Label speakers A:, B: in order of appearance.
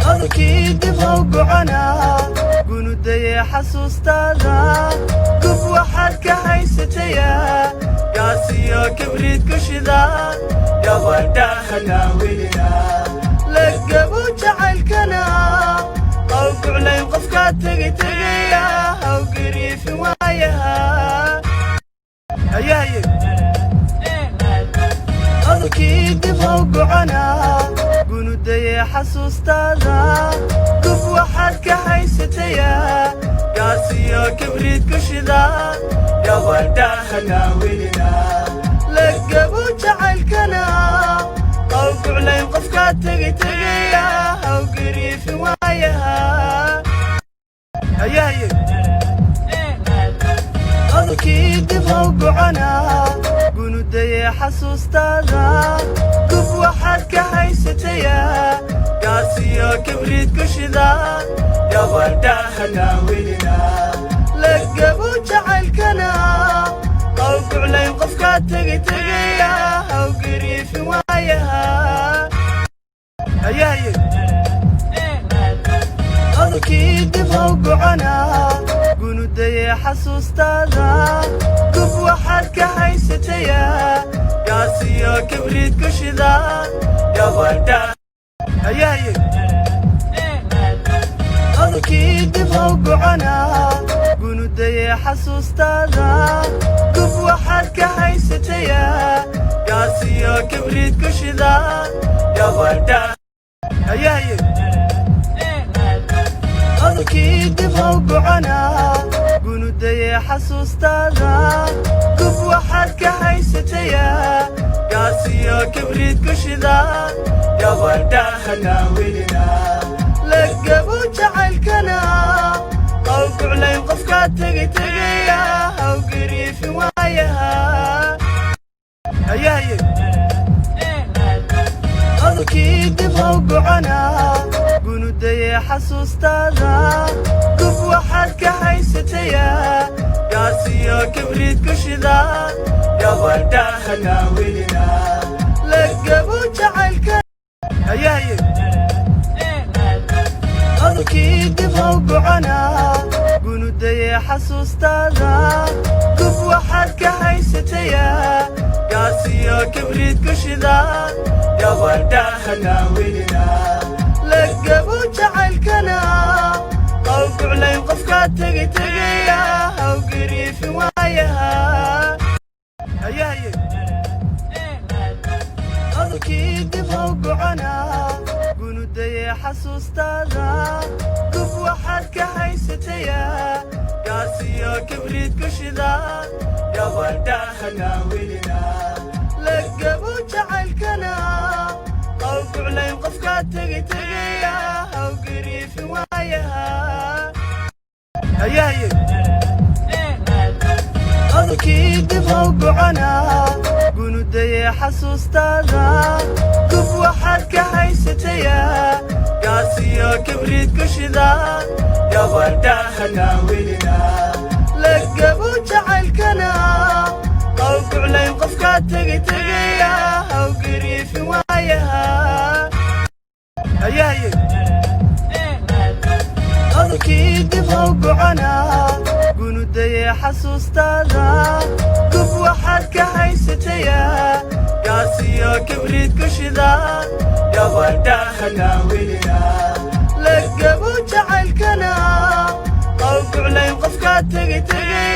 A: Hadalkii dib haw gocanaa, gunudaye xasuustaada. Gub waxaad ka haysatayaa, gaasiyo kibriid ku shida, gabadha hanaawilina. Lagabu jacaylkana haw guclayn, qofkaa tegi tegaya haw gariifin waayaha. Haye haye. Hadalkii dib haw gocanaa, gunudaye xasuustaada. Gub waxaad ka haysatayaa, gaasiyo kibriid ku shida, gabadha hanaawilina. Lagabu jacaylkana haw guclayn, qofkaa tegi tegaya haw gariifin waayaha. Haye haye. Hadalkii dib haw gocanaa, gunudaye xasuustaada. Gub waxaad ka haysatayaa, gaasiyo kibriid ku shida, gabadha hanaawilina. Lagabu jacaylkana haw guclayn, qofkaa tegi tegaya haw gariifin waayaha. Haye haye. Hadalkii dib haw gocanaa, gunudaye xasuustaada. Gub waxaad ka haysatayaa, gaasiyo kibriid ku shida, gabadha. Haye haye. Hadalkii dib haw gocanaa, gunudaye xasuustaada. Gub waxaad ka haysatayaa, gaasiyo kibriid ku shida, gabadha. Haye haye. Hadalkii dib haw gocanaa, gunudaye xasuustaada. Gub waxaad ka haysatayaa, gaasiyo kibriid ku shida, gabadha hanaawilina. Lagabu jacaylkana haw guclayn, qofkaa tegi tegaya haw gariifin waayaha. Haye haye. Hadalkii dib haw gocanaa, gunudaye xasuustaada. Gub waxaad ka haysatayaa, gaasiyo kibriid ku shida, gabadha hanaawilina. Lagabu jacaylka. Haye haye. Hadalkii dib haw gocanaa, gunudaye xasuustaada. Gub waxaad ka haysatayaa, gaasiyo kibriid ku shida, gabadha hanaawilina. Lagabu jacaylkana haw guclayn, qofkaa tegi tegaya haw gariifin waayaha. Haye haye. Hadalkii dib haw gocanaa, gunudaye xasuustaada. Gub waxaad ka haysatayaa, gaasiyo kibriid ku shida, gabadha hanaawilina. Lagabu jacaylkana haw guclayn, qofkaa tegi tegaya haw gariifin waayaha. Haye haye. Hadalkii dib haw gocanaa, gunudaye xasuustaada. Gub waxaad ka haysatayaa, gaasiyo kibriid ku shida, gabadha hanaawilina. Lagabu jacaylkana haw guclayn, qofkaa tegi tegaya haw gariifin waayaha. Haye haye. Hadalkii dib haw gocanaa, gunudaye xasuustaada. Gub waxaad ka haysatayaa, gaasiyo kibriid ku shida, gabadha hanaawilina. Lagabu jacaylkana haw guclayn, qofkaa tegi tegaya.